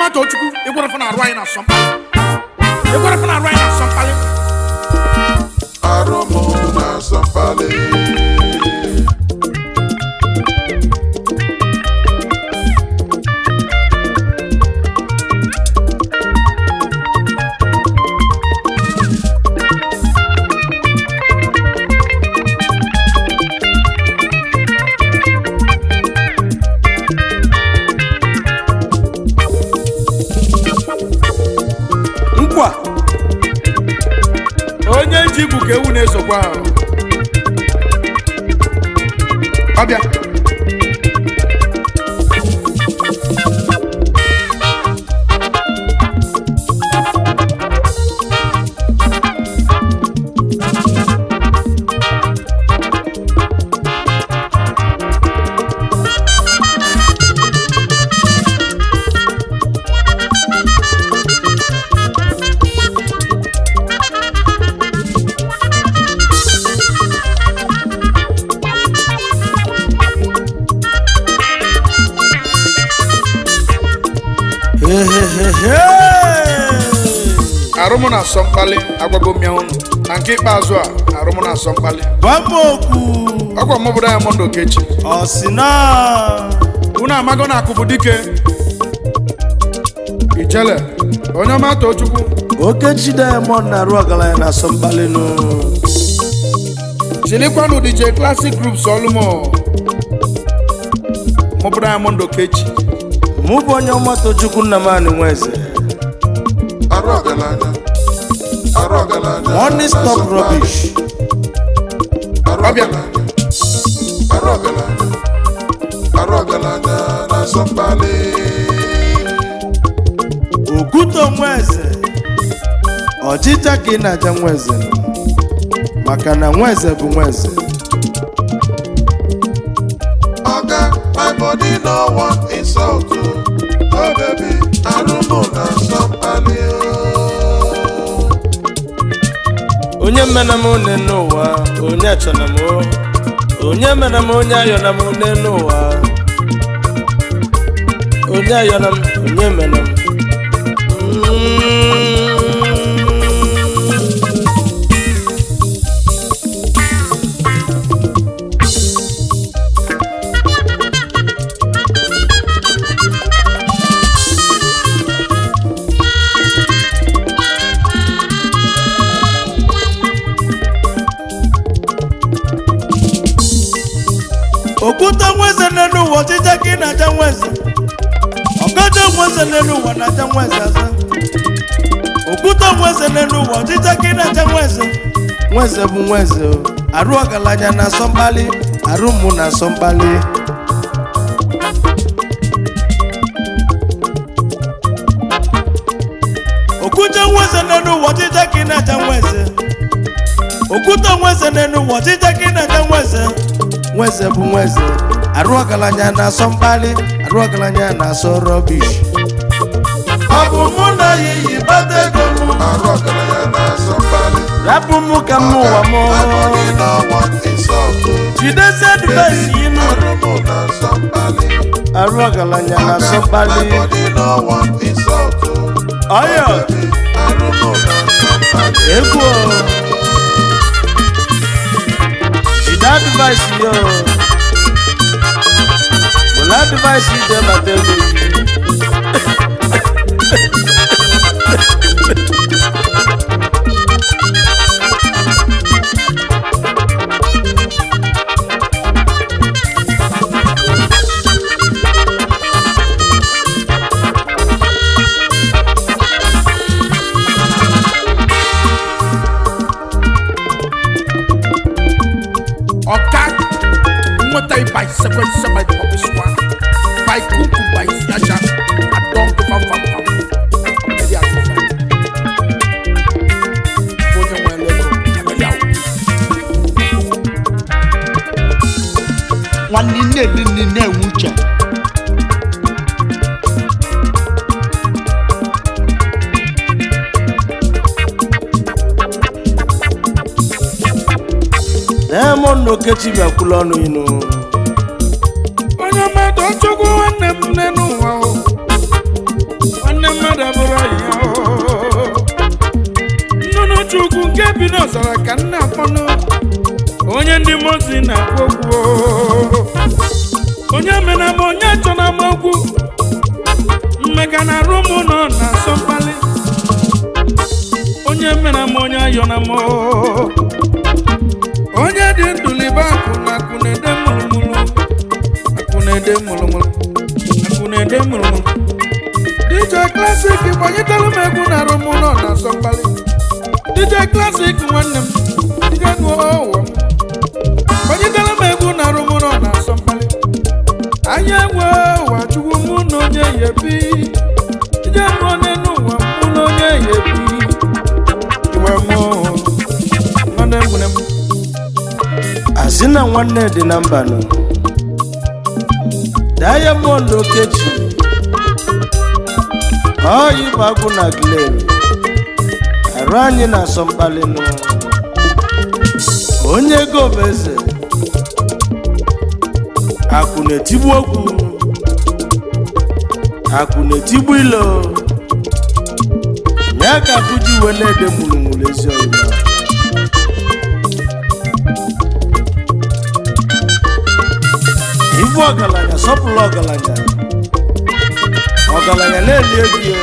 Ọma Tochukwu ịgwarafụ na arụ anyị na asọmkpali, ịgwarafụ na arụ anyị na asọmkpali. Arụ mụ na-asọ mkpali. Nkwa onye ji bụ ka ewu na-esokwa ahụ. Ọbịa arụmụ na asọ mkpali agwago m ya unu na nke ikpeazụ a, arụmụ na asọ mkpali. Gwa m okwu. Ọkwa mụ bụ Diamond Okechi. Ọ sị na unu amago na akụ bụ dike ijele onye ọma Tochukwu. Okechi Diamond na-arụ ọgaranya na asọmkpali nụ. Chilikwanụ DJ Classic Groups ọlụmọ mụ bụ Diamond Okechi. Mụ bụ onye ọma Tochukwu Nnamani Nweze. Arụ ọgaranya, arụ ọgaranya Money stop na-asọ mkpali. rubbish. Arụ Ọbịa. ọgaranya, arụ ọgaranya, arụ ọgaranya na-asọ mkpali. Okwuto Nweze, ọchịcha ka ị na-aja Nweze nụ, maka na Nweze bụ Nweze. Oga, my body no want insult o. Oh baby, arụ mụ na-asọ mkpali o. Onye mena m one n'ụwa, onye achọna m o. Onye mena m, onye ayọna m one n'ụwa, onye ayọna m, onye mena m. Okwute Nweze n'elu ụwa, ọchịcha ka ị na-aja Nweze. Ọgọjọ Nweze n'elu ụwa na-aja Nweze aza. Okwute Nweze n'elu ụwa, ọchịcha ka ị na-aja Nweze. Nweze bụ Nweze o. Arụ ọgaranya na asọmkpali, arụ mụ na asọmkpali. Okwute Nweze n'elu ụwa, ọchịcha ka ị na-aja Nweze. Okwute Nweze n'elu ụwa, ọchịcha ka ị na-aja Nweze. Nweze bụ Nweze. Arụ ọgaranya na-asọ mkpali, arụ ọgaranya na-asọ rọbish. Ọ bụ mụ na yiyi kpata ego m. Arụ ọgaranya na-asọ mkpali. Rapụ mụ ka m ụwa m. My body no want insult o. Jidezie advice inu. Arụ mụ na-asọ mkpali. Arụ ọgaranya na-asọ My mkpali. body no want insult o. Ọyọ. Baby, arụ mụ na-asọ mkpali. Egwu o. Jide advice yo. Were advice ije bata ego gị. Ọka nweta by sequence by pọpịswa by kuku by siacha adọn fam fam fam. Ọmọdé àtúnfà onye nwe lego ọmọdé awụ. Nwanne nne nne na-enwe uche. Diamond na Okechi bịakwula ọnụ inu. Onye mmadụ Chukwu nwanne m nne n'ụwa o. n'ọzara ka nna akpọnụ onye ndị mozi na-akwu okwu onye mena m onye chọ na m okwu mmeka na arụ m nọ na asọ mkpali onye mena m onye ayọ na m onye dị ndụ libe akụ na akụ na-ede mụrụmụrụ akụ na-ede mụrụmụrụ akụ na-ede mụrụmụrụ DJ Classic gbanyetara m egwu na arụ m nọ na asọ mkpali DJ Classic nwanne m DJ gụọ ụwa m gbanyetara m egwu na arụ m nọ na asọ mkpali anya enwe ụwa chukwu mụ na onye ya ebi DJ gụọ n'elu ụwa mụ na onye ya ebi iwe mụ nwanne m nwere m Asị na nwanne dị na mbanụ. Diamond Okechi oyi bụ agwụ na Glen arụ anyị na asọmkpalinụ onye ego bụ eze akụ na-etigbu okwu akụ na-etigbu ilo ya ka akụ ji uwe na-ede mụrụmụrụ ezi ọyịma. Ibu ọgaranya sọpụrụ ọgaranya ọgaranya na-eli ego ya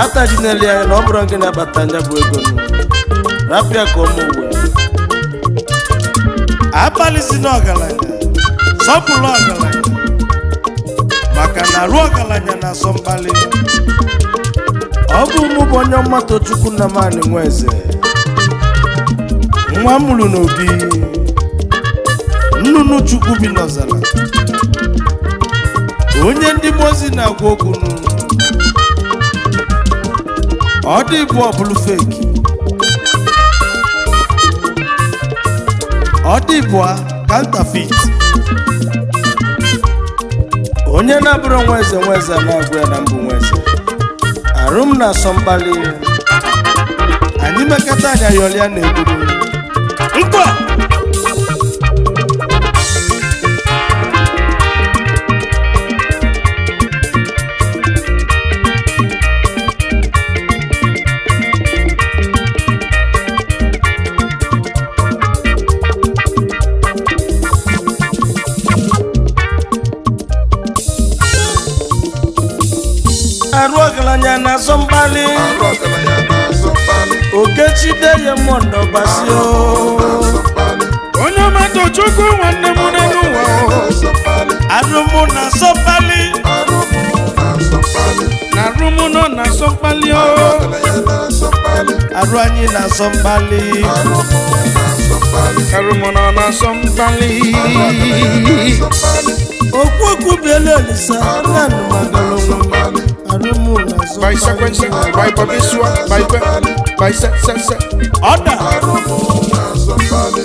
ataji na-eli anya na ọ bụrụ gị na-abata anya bụ ego nụ rapịa ka ọmụ uwe abalịsi na ọgaranya sọpụrụ ọgaranya maka na arụ ọgaranya na-asọ mkpali. Ọ bụ mụ bụ onye mmatụ Chukwu Nnamani Nweze nwa mụrụ n'obi nnụnụ Chukwu bi n'ọzara onye ndị mmụọ ozi na-agwa okwu nụ ọ dị bụ ọbụlụ feki ọ dị bụa kantafit onye na-abụrụ nweze nweze na-agwa ya na mbụ nweze arụ m na-asọ mkpali anyị mekata anyị ayọlịa na egburu nkwa. Arụ ọgaranya na-asọ mkpali. Arụ ọgaranya na-asọ mkpali. Okechi Diamond Ọbasi o. Na-asọ mkpali. Onye ọma Tochukwu nwanne m n'elu ụwa o. Na-asọ mkpali. Arụ mụ na-asọ mkpali. Arụ mụ na-asọ mkpali. Na arụ m nọ na asọ mkpali o. Arụ ọgaranya na-asọ mkpali. Arụ anyị na-asọ mkpali. Arụ mụ na-asọ mkpali. Arụ m nọ na asọ mkpali. Arụ ọgaranya na-asọ mkpali. Okwu okwu bielu olisa nna nụmagala Na-asọ onwe m. mkpali. Arụ mụ na-asọ By mkpali. sequence, by Bobiswa, by Kwe, by se se se. Ọda. Arụ mụ na-asọ mkpali.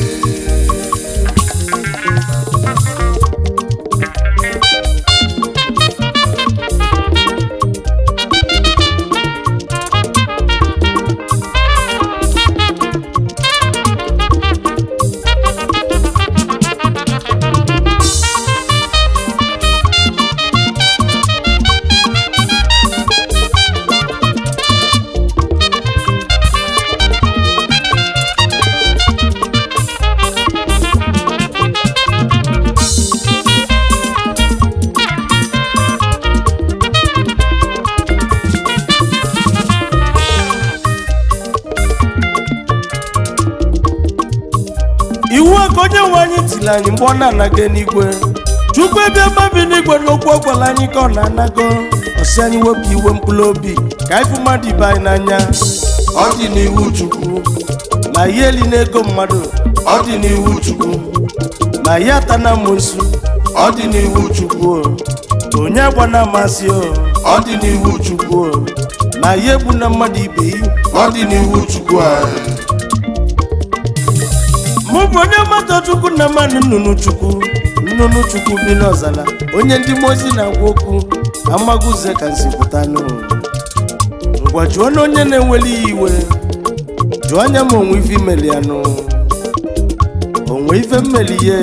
Iwu ka onye nwe anyị tiri anyị mgbe ọ na-anago n'igwe Chukwu ebe mmabi n'igwe n'okwu ọ gwara anyị ka ọ na-anago ọsị anyị wepụ iwe mkpụrụ obi ka anyị fụ mmadụ ibe anyị n'anya ọ dị n'iwu Chukwu ma ihe eli n'ego mmadụ ọ dị n'iwu Chukwu ma ihe ata na amosu ọ dị n'iwu Chukwu o. Onye agba na amasị o ọ dị n'iwu Chukwu o. Ma ihe egbu na mmadụ ibe ya ọ dị n'iwu Chukwu anyị. Mụ bụ onye mmadụ Chukwu na mmanụ nnụnụ Chukwu nnụnụ Chukwu bi n'ọzara onye ndị mmụọ ozi na-agwa okwu amaguze ka nsi pụta nụ ngwa jụọ na onye na-enweli ya iwe jụọ anya ma onwe ife imeli ya nụ onwe ife mmeli ya.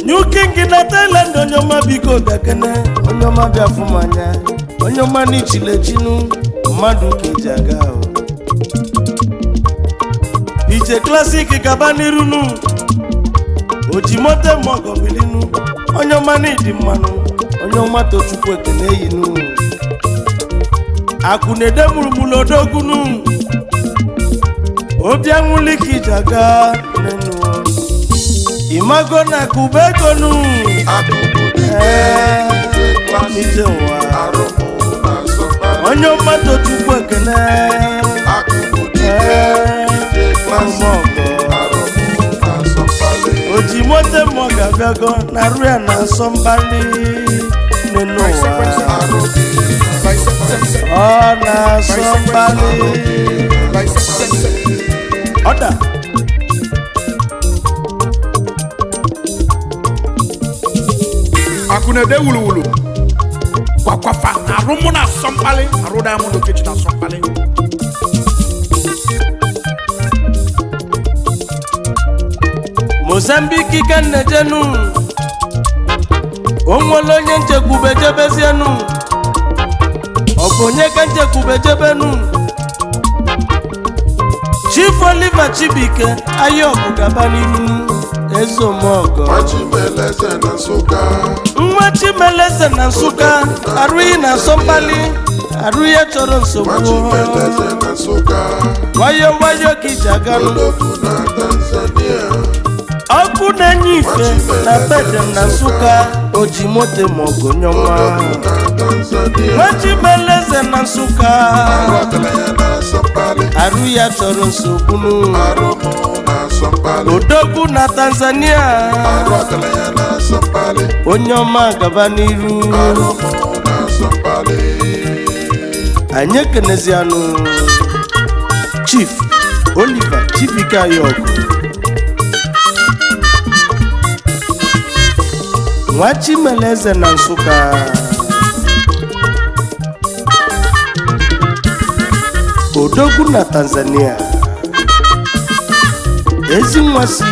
New King na Thailand onye ọma biko bịa kene onye ọma bịa fụ m anya Onye ọma n'ichilechinu mmadụ ka eji aga ahụ. Ije Classic gaba n'irunu ojimote mọgọbilinu onye ọma n'ịdị mmanụ onye ọma tochukwu ekene yinu akụ na-ede mụrụmụrụ odogunu obi anwụli ka iji aga nenu imago na akụba egonu ije ụwa onye ọma tochukwu ekene oji moto mmụọ ga-abịago na arụ ya na asọ mkpali n'ụwa ọ na-asọ mkpali ọda Akụ na-ede wuluwulu gwakwafa arụ mụ na asọ mkpali arụ Diamond Okechi na asọ mkpali. Mozambique ka nnejenu o nwere onye nchekwube jebezienu ọ bụ onye ka nchekwube jebenu Chief Oliver Chibuike ahịa ọgụ gaba n'ihu ezomogo nwa Chimeleze na Nsụka arụghị na asọmkpali arụ ya chọrọ nsogbu nwayọ nwayọ ka iji aganụ ọkụ na-enye ife na bedem na Nsụka oji moto maọgụ nyọnwa nwa Chimeleze na Nsụka arụ ya chọrọ nsogbu odogwu na Tanzania onye ọma gaba n'iru anyị ekenezianụ Chief Oliver Chibuike Ayogu nwa Chimeleze na Nsụka odogwu na Tanzania ezi nwa si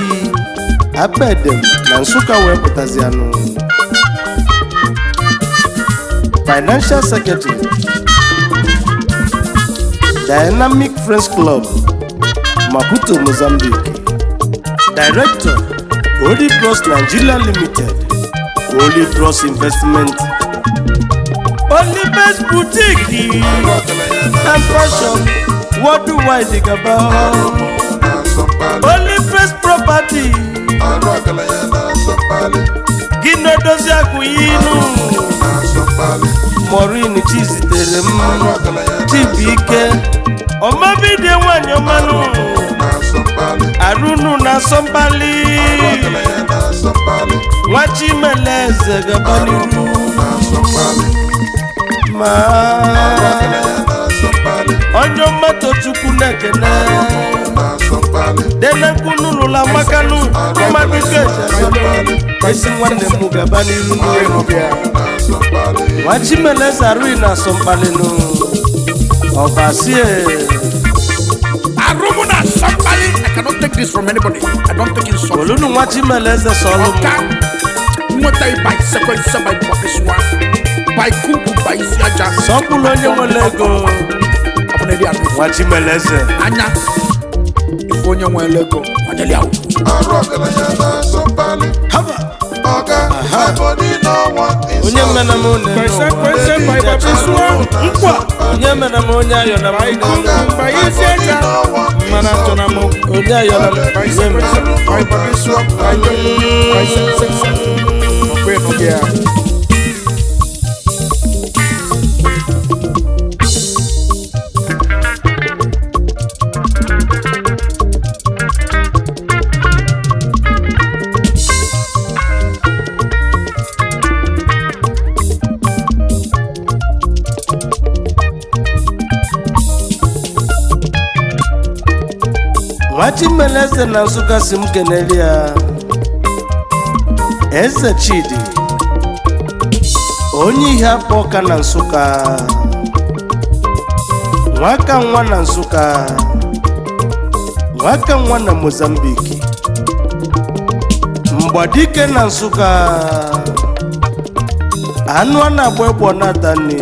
Abedem na Nsụka wee pụtazianụ Financial Secretary Dynamic Friends Club Maputo Mozambique Director Holy Cross Nigeria Limited Holy Cross Investment Holy Best Boutique and Fashion Worldwide gaba Holy Best Property gị na-edozi akụ ya inu Maureen Chizitere m Chibuike ọmabidie nwanyị ọmanụ arụnụ na asọmkpali nwa Chimeleze gaba n'iru ma onye mmatọ Chukwu na-ekene denekwunụlụla makanụ mmadụ keji esi nwanne m gaba n'iru nwa Chimeleze arụghị na asọmkpalịnụ ọbasie Arụ mụ na asọ mkpali. I cannot take this from anybody. I don't take insult. olunu nwa Chimeleze sọlụ m Ọka nweta by sequence by bọkiswa by kubu by isi aja. sọkwụlụ onye nwere ego Ọ bụ na eri anụ nwa Chimeleze anya ife onye nwere ego ọdịlị ahụ. haba onye mere m une nkwa onye mere m onye ayọ na m onye ayọ na m onye mere m. Nwa Chimeleze na Nsụka si m kenere ya Eze Chidi onye ihe akpọ ọka na Nsụka nwaka nwa na Nsụka nwaka nwa na Mozambique mgbadike na Nsụka anụ a na-agba egbo na-atani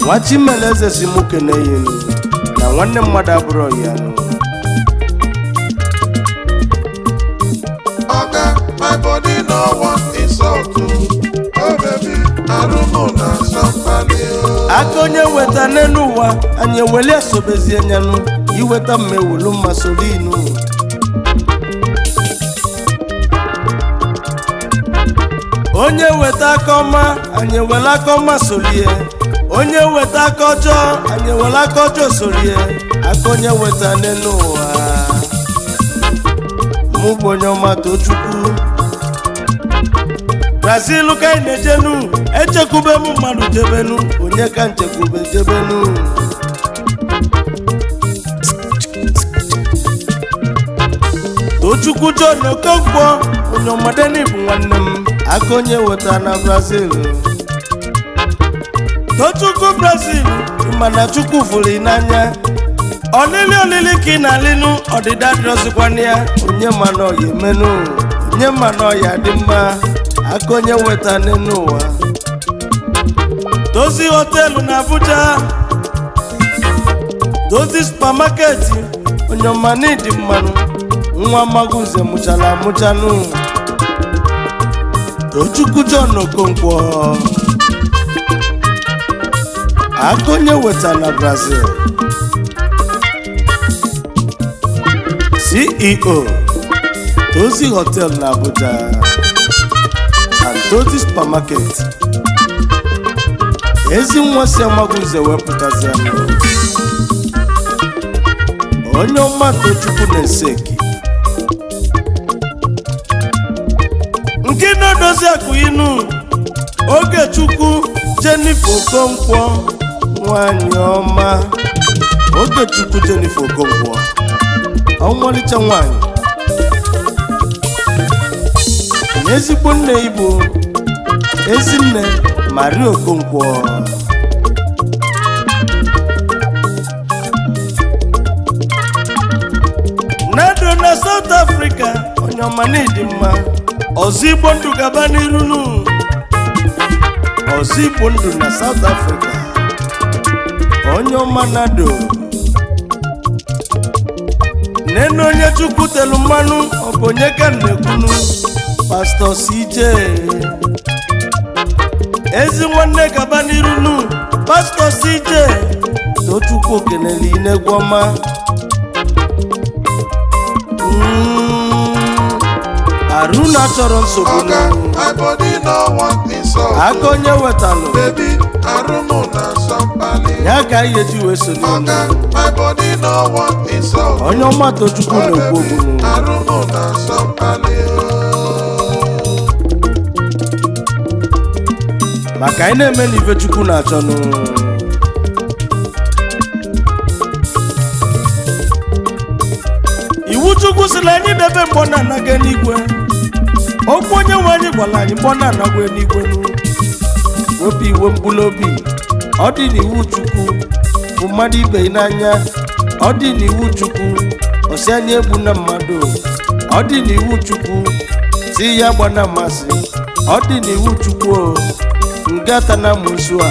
Nwa Chimeleze si mụ kene yinu na nwanne mmadụ abụrụ ya nụ. Oga, my body no want insult o. Oh baby, arụmụ na somebody o. Aka onye weta n'elu ụwa anyị eweli esobezie nyanụ iweta mma ewelu mma soro inu. Onye weta aka ọma anyị ewele aka ọma solie. Onye weta aka ọjọọ anyị ewele aka ọjọọ solie. Aka onye weta n'elu ụwa. Mụ bụ onye ọma Tochukwu. Brazil ka anyị na-ejenu, echekwube m mmadụ jebenu, onye ka nchekwube jebenu. Tochukwu John Okonkwo, onye ọmadeni bụ nwanne m, aka onye weta na Brazil. Tochukwu Brazil, mana Chukwu fụrụ ị n'anya. Ọlịlị olili ka ị na-alịnụ, ọdịda dịrọzikwana ya, onye ma na ọ ya emenụ, onye ma na ọ ya dị mma, aka onye weta n'elu ụwa. Tozi họteelụ na Abuja, Tozi supamaketi, onye ọma n'ịdị mmanụ, nwa Maguze mụchala amụchanụ. Tochukwu John Okonkwo, aka onye weta na Brazil. CEO Tozi Hotel na Abuja and Tozi Supermarket. Ezi nwa si Amagunze wepụtazianụ. Onye ọma Tochukwu na-eseki. Nke na-edozi akụ inu, Ogechukwu Jennifer Okonkwo, nwanyị ọma. Ogechukwu Jennifer Okonkwo, ọmalịcha nwanyị. Na ezigbo nne Igbo, ezinne Maria Okonkwo. Nado na South Africa, onye ọma n'ịdị mma. Ọzọ Igbo ndụ gaba n'iru nụ. Ọzọ Igbo ndụ na South Africa, onye ọma Nado. Nene onye Chukwu telu mmanụ, ọ bụ onye ka m na-ekwunu? Pastọ CJ. Ezi nwanne gaba n'iru nụ. Pastọ CJ. Tochukwu okenele inegwu ọma. Arụna chọrọ nsogbu Oga, nụ. my body no want insult Aka o. onye wetalụ Baby, arụmụ na somebody. ya ka anyị eji wee sonye Oga, unu. my body no want insult o. Onye ọma Tochukwu Oh na-ekwu baby, okwu nụ. arụmụ na somebody o. Maka anyị na-eme na ife Chukwu na-achọnụ. Iwu Chukwu sị na anyị debe mgbọ na-anaga n'igwe. Okwu onye nwe anyị gwara anyị mgbọ na-anagwa n'igwe nụ. Wepụ iwe mgbu n'obi. Ọ dị n'iwu Chukwu bụ mmadụ ibe ya n'anya. Ọ dị n'iwu Chukwu ọsị anyị egbu na mmadụ. Ọ dị n'iwu Chukwu si ya gba na mmasị. Ọ dị n'iwu Chukwu o ngata na musu a.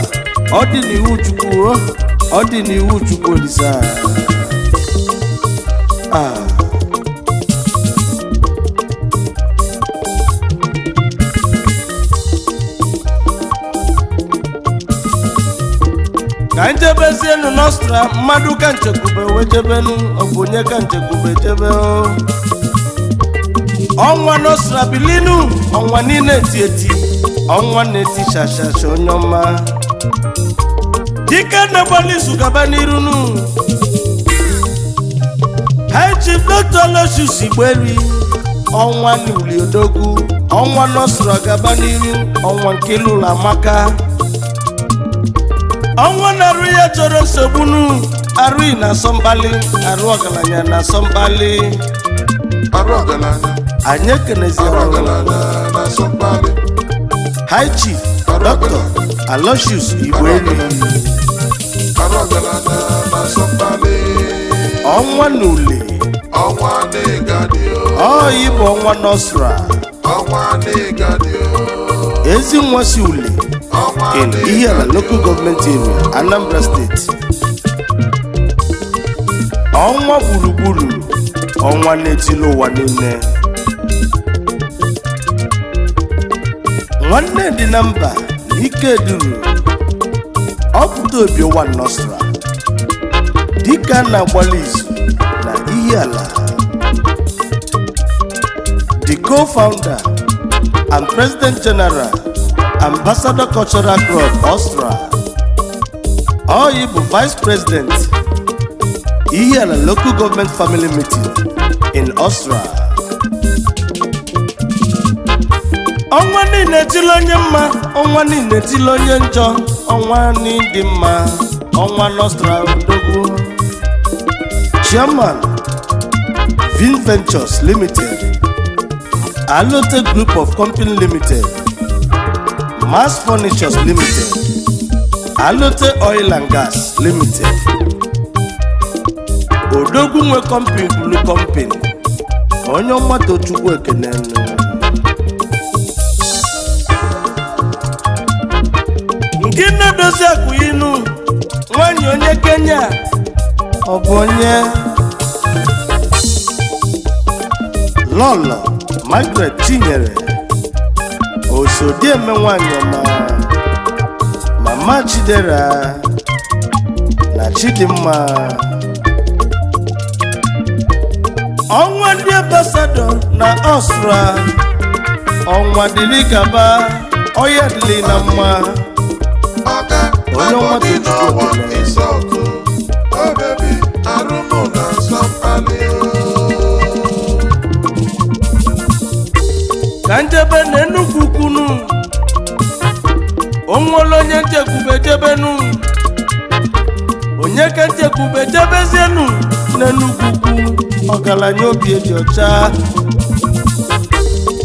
Ọ dị n'iwu Chukwu o. Ọ dị n'iwu Chukwu Olisa. Ah. Ka njebezienu n'Ọstra, mmadụ ka nchekwube wee jebenu, ọ bụ onye ka nchekwube jebe o. Ọnwa n'Ọstra bilinu, ọnwa niile eti eti, ọnwa na-eti shashasha onye ọma. Dike na-agbalị izu gaba n'irunu. High Chief Dr. Aloysius Igberi, ọnwa n'Uli Odogwu, ọnwa n'Ọstra gaba n'iru, ọnwa nke lụrụ amaka. Ọnwa na-arụ ya chọrọ nsogbu nụ, arụ ị na-asọ mkpali, arụ ọgaranya na-asọ mkpali. Arụ ọgaranya, Anyị arụ ekeneziara ọgaranya na somebody. High Chief Dr. Aloysius Igberi, Arụ ọgaranya na somebody. ọnwa n'Uli, Ọnwa n'ịgadị o. ọ ịbụ ọnwa n'Ọstra, Ọnwa n'ịgadị o. ezi nwa si Uli. in Ihiala Local Government Area, Anambra State. Ọnwa gburugburu, ọnwa na-etili ụwa niile. Nwanne dị na mba na ike duru ọpụta obi ụwa Nostra dịka na-agbalị izu na Ihiala. The co-founder and President General, Ambassador Cultural Club Austria. Oyi bụ Vice President, Ihiala Local Government Family Meeting in Austria. Ọnwa niile tili onye mma, ọnwa niile tili onye njọ, ọnwa n'ịdị mma, ọnwa Nostra odogwu. Chairman, Vin Ventures Limited, Alote Group of Company Limited, Mass Furnitures Limited, Alote Oil and Gas Limited. Odogwu nwe company bulu company, onye ọma Tochukwu ekene. Nke na-edozi akụ inu nwanyị onye Kenya, ọ bụ onye Lọlọ Margaret Chinyere Osodieme, nwanyị ọma, Mama Chidera na Chidimma. Ọnwa ndị ambassador na Austria, ọnwa dịrị gaba, ọya dịrị na mma. Oga, my Onye ọma body no Tochukwu want ekele. insult o. Oh baby, arụmụ na nsọ mkpali o. Ka njebe na Enugwu kwunu, onwere onye nchekwube jebenu, onye ka nchekwube jebezienu n'Enugwu ukwu, ọgaranya obi eji ọcha,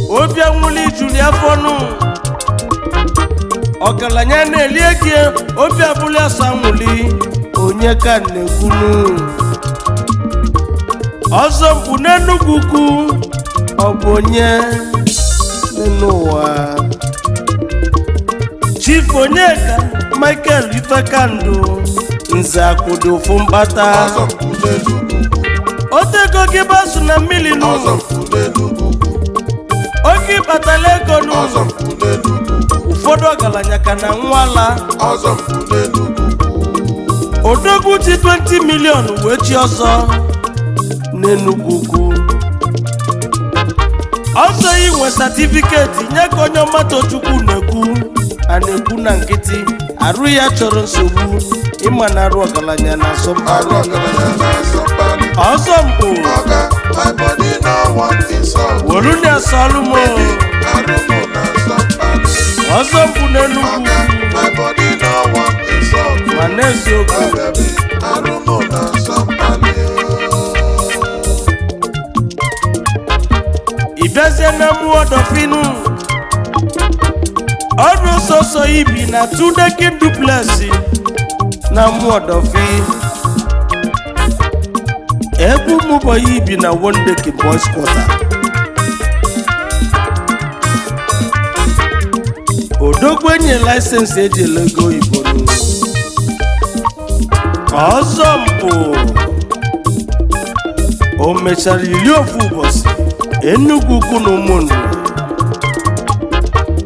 obi anwụli juru afọ nụ, ọgaranya na-eli ego, obi abụli asa anwụli. Onye ka na-ekwunu? Ọzọ mkpu n'Enugwu ukwu, ọ bụ onye n'ụwa? Chief Onyeka Michael Ifekandu, nze akwụdo ofu mkpata. Ọzọ mkpu n'Enugwu ukwu. Otego gị basụ na mmiri nụ. Ọzọ mkpu n'Enugwu ukwu. Oge ịkpatala ego nụ. Ọzọ mkpu n'Enugwu ukwu. Ụfọdụ ọgaranya ka na nwala. Ọzọ mkpu n'Enugwu ukwu. Odogwu ji 20 million wee chi ọzọ n'Enugwu ukwu. Ọzọ inwe certificate nye ka onye ọma Tochukwu na-ekwu, a na-ekwu na nkịtị, arụ ya chọrọ nsogbu, ịma na arụ ọgaranya na Arụ asọmpi. ọgaranya na-asọ mkpali. Ọzọ mpụ. Oga, my body no want insult. Wolu na-asọlụ m. Arụmụ na nsọ mkpali. Ọzọ mpụ n'Enugwu. Oga, my body no want insult. Ma n'eziokwu. Oh baby, arụmụ na nsọ mkpali o. Ị bịazie na mmụọ dọfinu, ọrụ sọsọ ibi na two-decking duplex na mmụọ dọfi, ebe ụmụbọyị ibi na one decking boys quarter. Odogwu enye license eji ele ego oyibo nụ. Ọzọ mpụ, o mechara iri ofu ụbọchị Enugwu ukwu na ụmụnne.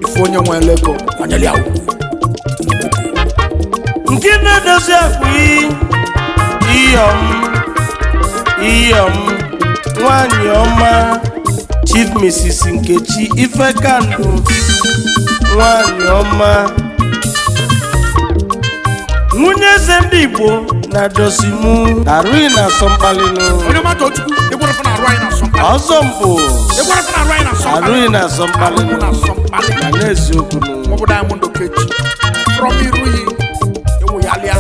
Ife onye nwere ego, kwanyere ya ugwu. Nke na-edozi akpa iyom iyom nwanyị ọma, Chief Mrs. Nkechi Ifekandu, nwanyị ọma, nwunye eze ndị Igbo na dosimu arụghị na asọmkpalinu. Onye ọma Tochukwu, ịgwara na arụ anyị na asọmkpali. Ọzọ mpụ. Ịgwara na arụ anyị na asọmkpali. Arụghị na asọmkpalinu. Arụmụ na asọmkpali. Na n'eziokwu nụ. Maọbụ Diamond Okechi from Iruyi ewuyalịa.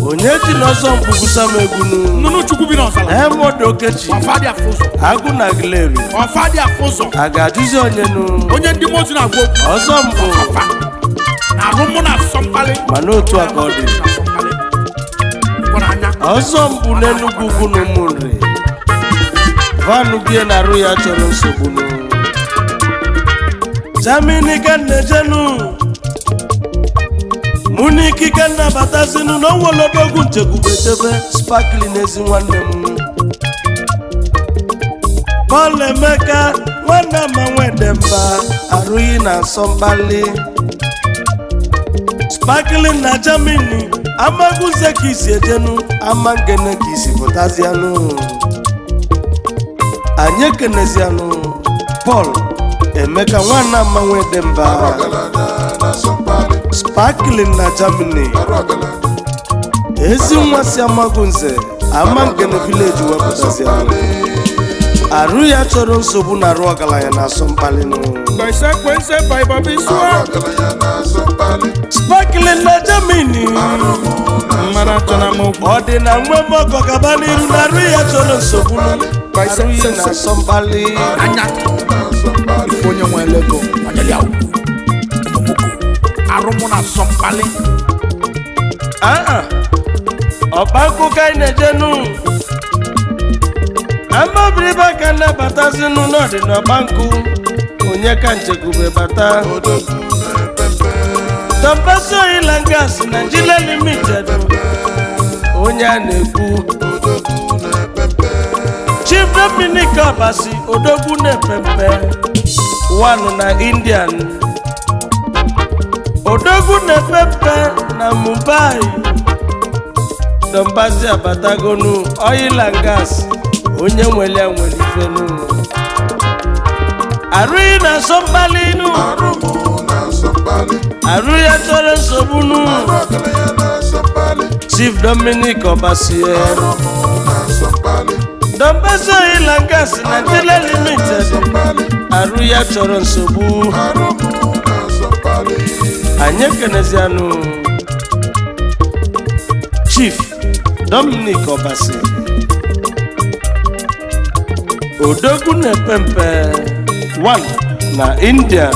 Onye ji n'ọzọ mpụ gwusa m egwu nụ. Nnụnụ Chukwu bi n'ọzara. Diamond Okechi. Ọfa dị afụ ụzọ. Agụ na Gleri. Ọfa dị afụ ụzọ. A ga-ajụzi onye nụ? Onye ndị mmụọ ozi na-agwa okwu. Ọzọ mpụ. Ọfa na arụmụ na asọmkpali. Mana otu a ka ọ dị. Asọmkpali. Ịkwara anya. Ọzọ mpụ n'Enugwu ukwu na ụmụnri vanụ bie na arụ ya chọrọ nsogbu nụ. Germany ka na-ejenu. Mụ na ikike nnabatazinu na onwelodogwu nchekwubechebe Sparkling ezi nwanne m Paul Emeka nwanne ma nwedemba arụghị na asọmkpali Sparkling na Germany amaguze ka isi ejenu ama ngene ka isi pụtazianụ. Anyị ekenezianụ Paul Emeka nwanne ama nwedemba Sparkling na Germany ezi nwa si amagunze ama ngene village wepụtazianụ. Arụ ya chọrọ nsogbu na arụ ọgaranya na asọmkpalịnụ. Sparkling na Germany ọ dị na nwe mọgọ gaba n'iru na arụ ya chọrọ nsogbu arụ ya na asọmkpalị. Anya ife onye nwe lego kwanyere ya ugwu omomoko arụmụ na asọmkpali. Aa ọba nkụ ka anyị na-ejenu amabiriba ka nnabatazinu n'ọdị n'ọba nkụ onye ka nchekwube bata Tompasi Oil and Gas Nigeria Limited onye a na-ekwu Chief Dominic Obasi odogwu na-epempe wanụ na Indian odogwu na-epempe na Mumbai. Tompasi abatagonu oil and gas onye nwere ya nwere ifenu arụghị na asọmkpali nu arụ ya chọrọ nsogbu nu. Chief Dominic Obasi Tompasi Oil and Gas Nigeria Limited arụ ya chọrọ nsogbu. Anyị ekenezianụ Chief Dominic Obasi odogwu na-epempe 1 na India.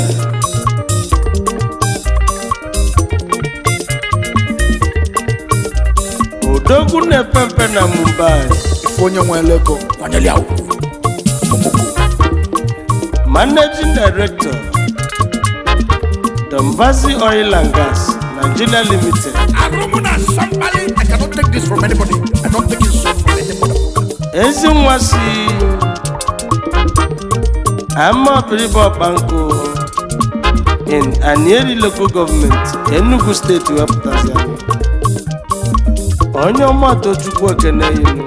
Odogwu na-epempe na Mumbai ife onye nwe lego kwanyere ya ugwu omomoko. Managing Director Tompasi Oil and Gas Nigeria Limited. Arụmụ na asọmkpali. I cannot take this from anybody. I don't take insult from anybody. Ezi nwa si Amabiriba Ọkpankụ in Anieri Local Government, Enugu State wepụtazianụ onye ọma Tochukwu ekene yinu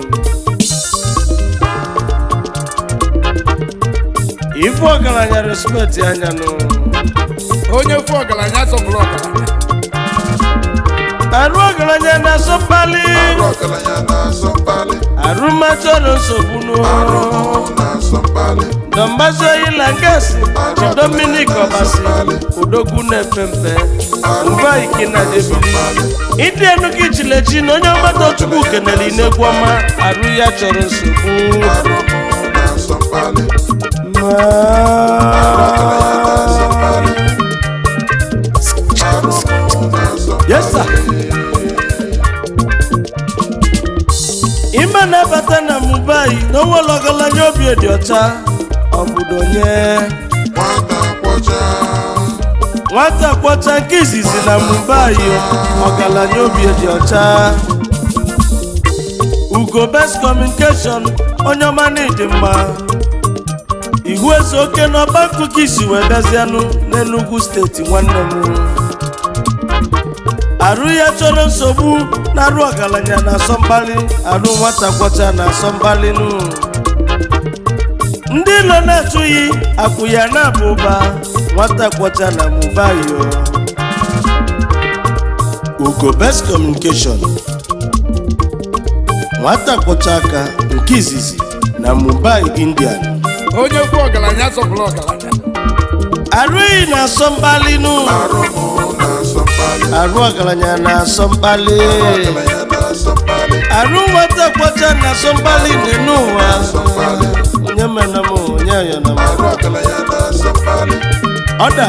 ife ọgaranya respect anya nụ. Onye fụ ọgaranya sọpụrụ ọgaranya. Arụ ọgaranya na-asọ mkpali arụmachọrọ nsogbu nụ. Tompasi Oil and Gas Chief Dominic Obasi odogwu na-epe mpe mba ikina debili ịdị enu ka ichilechi na onye ọgbata Chukwu kenere inegwu ọma arụ ya chọrọ nsogbu. Yes sir. Ime na-abata na Mumbai na onwere ọgaranya obi dị ọcha obodo nye nwata kwọcha nke izizi na Mumbai ọgaranya obi dị ọcha Ugo Best Communication onye ọma na ịdị mma ihu eze oke na ọba nkụkọ isi wee bịazianụ n'Enugu steeti nwanne m arụ ya chọrọ nsogbu na arụ ọgaranya na asọmkpali arụ nwata kwọcha na asọmkpali nụ. Ndị ilo na-atụghị akwụ ya na-abụ ụba nwata kwọcha na Mumbai. Ugo Best Communication nwata kwọcha aka nke izizi na Mumbai, India. Onye fụ ọgaranya sọpụrụ ọgaranya. Arụghị na asọmkpali nụ. Arụ ọgaranya na asọmkpali arụ nwata kwọcha na asọmkpali dị n'ụwa onye mena m onye ayọna m ọda.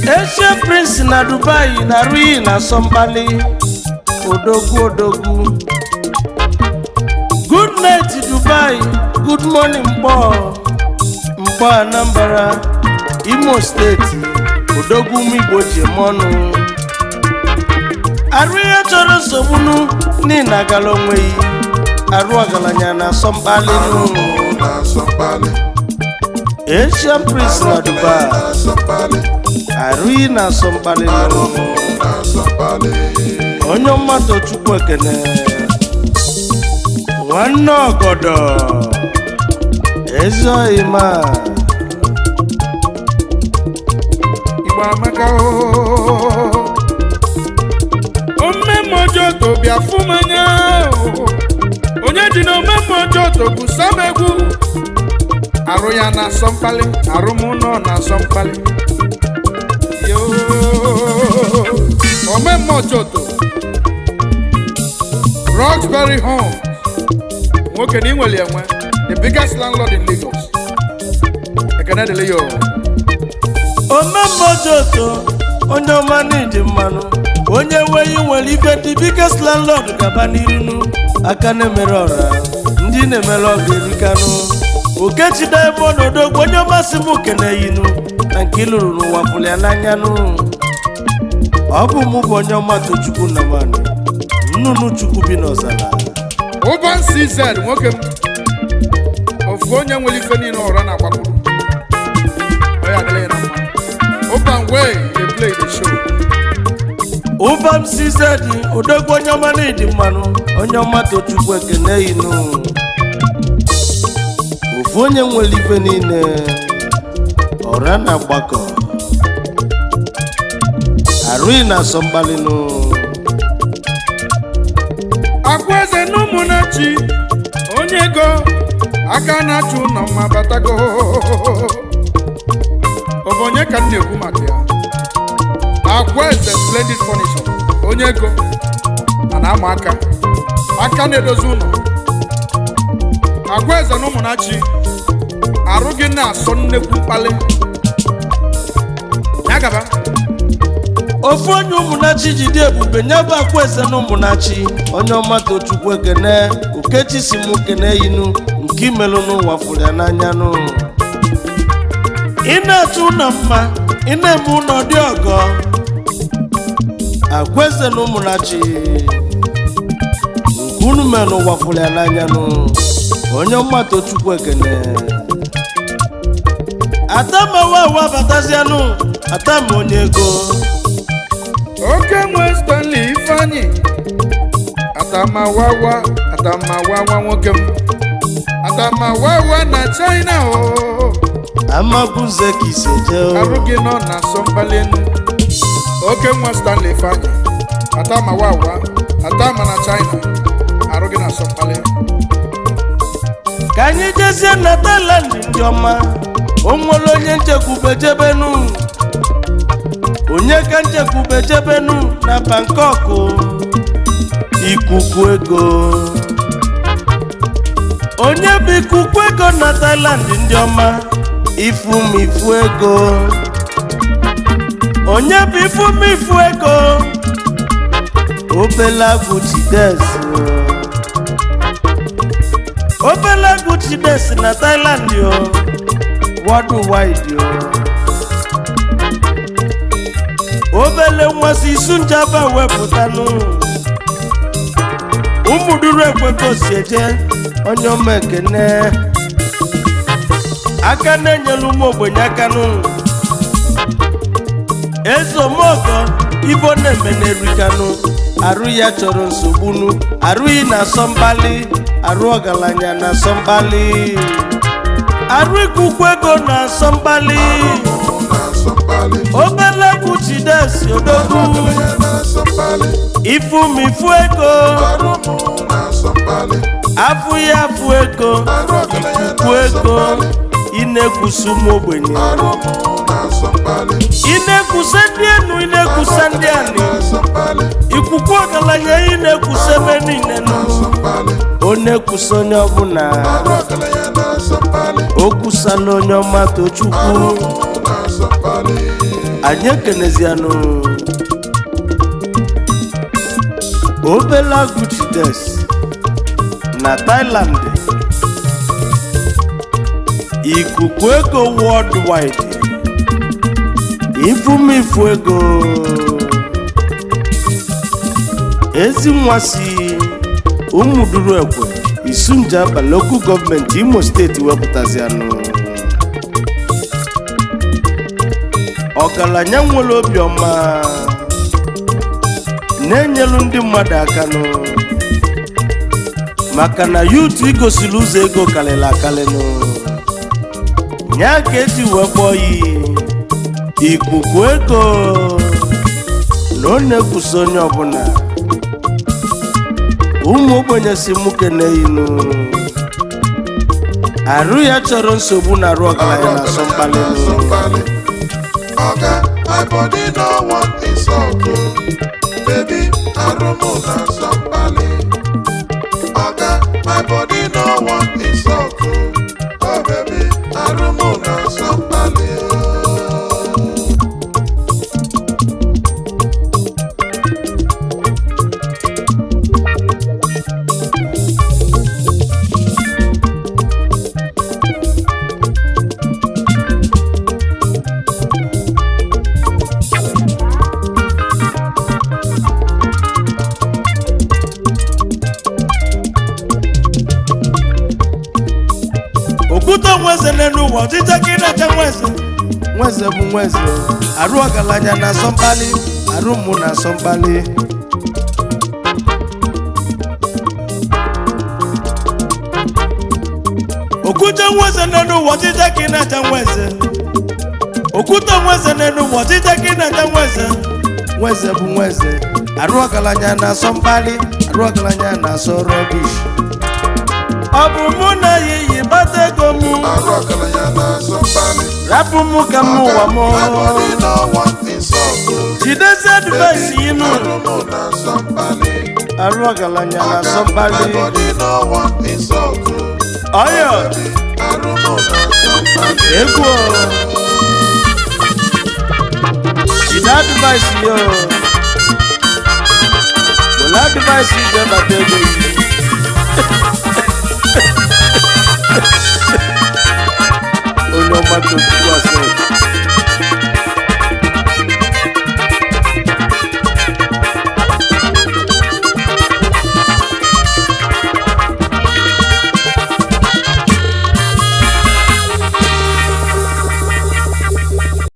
Asia Prince na Dubai na arụghị na asọmkpali odogwu odogwu. Good night Dubai, good morning mkpọ. Mkpọ Anambra, Imo Steeti, odogwu ụmụ Igbo ji eme ọnụ. Arụ ihe chọrọ nsogbu nụ n'ihi na agala onweghị arụ ọgaranya na asọ mkpali nụ. Arụmụ na-asọ mkpali. Asian Prince Arụ na ọgaranya Dubai, na-asọ mkpali. arụ ị na-asọ mkpali nụ. Arụmụ na-asọ mkpali. Onye mmadụ Chukwu ekene, nwanne ọgọdọ ezi ọyịma. Igbo amaka ooo. Omemmojoto bịa fụ m anya ooo. Onye ji na omemmojoto gwusa m egwu. Arụ ya na-asọ mkpali, arụ m nọ na-asọ mkpali. Yoo. Omemmojoto Roxbury Homes, nwoke na inwere enwe, the biggest landlord in Lagos. Ekene dịrị ya oo. Omemmojoto, onye ọma n'ịdị mmanụ, onye nweghị nwere ife, ndị biggest landlord, gaba n'irinu aka na-emere ọra ndị na-emere ọga erikanụ. Okechi Diamond Odogwu, onye ọmasị m keneyinu na nke ị lụrụ n'ụwa fụrụ ya n'anyanụ. Ọ bụ mụ bụ onye ọma Tochukwu Nnamani, nnụnụ Chukwu bi n'ọzara. Ụban CZ, nwoke m, ofu onye nwere ife niile ụra na-agbakwuru ọ ya adịla ya na mma. Ụban wey dey play the show. Ụbam CZ Odogwu, onye ọma n'ịdị mmanụ, onye ọma Tochukwu ekene inu, ofu onye nwere ife niile ọra na-agbakọ arụghị na asọmgbalịnụ. Akwa eze na ụmụnachi, onye ego aka na-achụ ụlọ mma batago. Ọ bụ onye ka m na-ekwu maka ya? Akwa eze Splendid Furniture, onye ego a na-ama aka, aka na-edozi ụlọ. Akwa eze na ụmụnachi, arụ gị na-asọ nnekwu mkpali ya gaba. Ofu onye ụmụnachi ji dị ebube nye bụ akwa eze na ụmụnachi, onye ọma Tochukwu ekene. Okechi si mụ kene yinu nke imelụ n'ụwa fụrụ ya n'anya nụ. Ị na-achọ ụlọ mma, ị na-eme ụlọ dị ọgọ. Akwa eze na ụmụnachi, nke unu mere n'ụwa fụrụ ya n'anya nụ. Onye ọma Tochukwu ekene. Atamawawa batazianụ, atama onye ego. Oke nwe Stanley Ifeanyi Atamawawa, Atamawawa nwoke m, Atamawawa na China o. Amabuze ka isi eje o. Arụ gị nọ na asọ mkpali enu. Oke nwa Stanley Ifeanyi Atamawawa, Atama na China, arụ gị na asọ mkpali. Ka anyị jezie na Thailand, ndị ọma. O nwere onye nchekwube jebenu, onye ka nchekwube jebenu na Bangkok? Ikuku ego, onye bụ ikuku ego na Thailand, ndị ọma? Ifumifu ego, onye bụ ifumifu ego? Obele agwụ Chides, obele agwụ Chides na Thailand o, worldwide o. Obele nwa si isu njaba wepụtanụ ụmụduru ekwekosi eje. Onye ọma, ekene. Aka na-enyelu ụmụ ogbenye aka nụ. Eze omeọgọ, ibo na-eme n'erikanụ. Arụ ya chọrọ nsogbunu, arụghị na asọmkpali, arụ ọgaranya na asọmkpali, arụ ikuku ego na asọmkpali. Na-asọ mkpali. Obele egwu Chidesi odogwu. Ọgaranya na-asọ mkpali. Ifumifu ego. Arụ mụ na-asọ mkpali. Afụ ya afụ ego. Arụ ọgaranya ikuku na-asọ ego. mkpali. Ị na-ekwusa ụmụ ogbenye. Arụ mụ na-asọ mkpali. Ị na-ekwusa ndị enu, ị na-ekwusa ndị anị. Na-asọ mkpali. Ikuku ọgaranya, ị na-ekwusa ebe niile nụ. Na-asọ mkpali. Ọ na-ekwusa onye ọbụla. Arụ ọgaranya na-asọ mkpali. O kwusala onye ọma Tochukwu. Arụ mụ na-asọ mkpali. Anyị ekenezianụ obele agụ Chides na Thailand. Ikuku ego worldwide, ifumifu ego, ezi nwa si Ụmụduru Ekwe Isunjaba Local Government, Imo Steeti wepụtazianụ. Ọgaranya nwere obiọma na-enyelu ndị mmadụ akanụ, maka na yutu igosiri ụzọ ego karịrị akarịnụ ya ka eji wee kpọọ yi ikuku ego, na ọ na-ekwusa onye ọbụla. Ụmụ ogbenye si mụ keneyinu arụ ya chọrọ nsogbu na arụ ọgaranya na asọ mkpalịnụ. Somebody. Oga, my body no want insult o. Baby, arụmụ na somebody. Oga, my body no want insult o. Oh baby, arụmụ na somebody. Okwute nweze n'elu ụwa, ọchịcha ka ị na-acha nweze. Nweze bụ nweze, arụ ọgaranya na asọ mkpali, arụ mụ na asọ mkpali. Okwute nweze n'elu ụwa, ọchịcha ka ị na-acha nweze. Okwute nweze n'elu ụwa, ọchịcha ka ị na-acha nweze. Nweze bụ nweze, arụ ọgaranya na asọ mkpali, arụ ọgaranya na asọ rọbish. Ọ bụ mụ na yiyi gbata ego mụ. Arụ ọgaranya na somebody. Rapụ mụ ka m ụwa m. My body no want insult o. Jidezie advice inu. Arụmụ na somebody. Arụ ọgaranya na Oga, my asọmkpali. body no want insult o. Ọyọ. Baby, arụmụ na somebody. Egwu o. Jide advice yo. Were advice ije bata ego yi. Onye ọma tochukwu asị.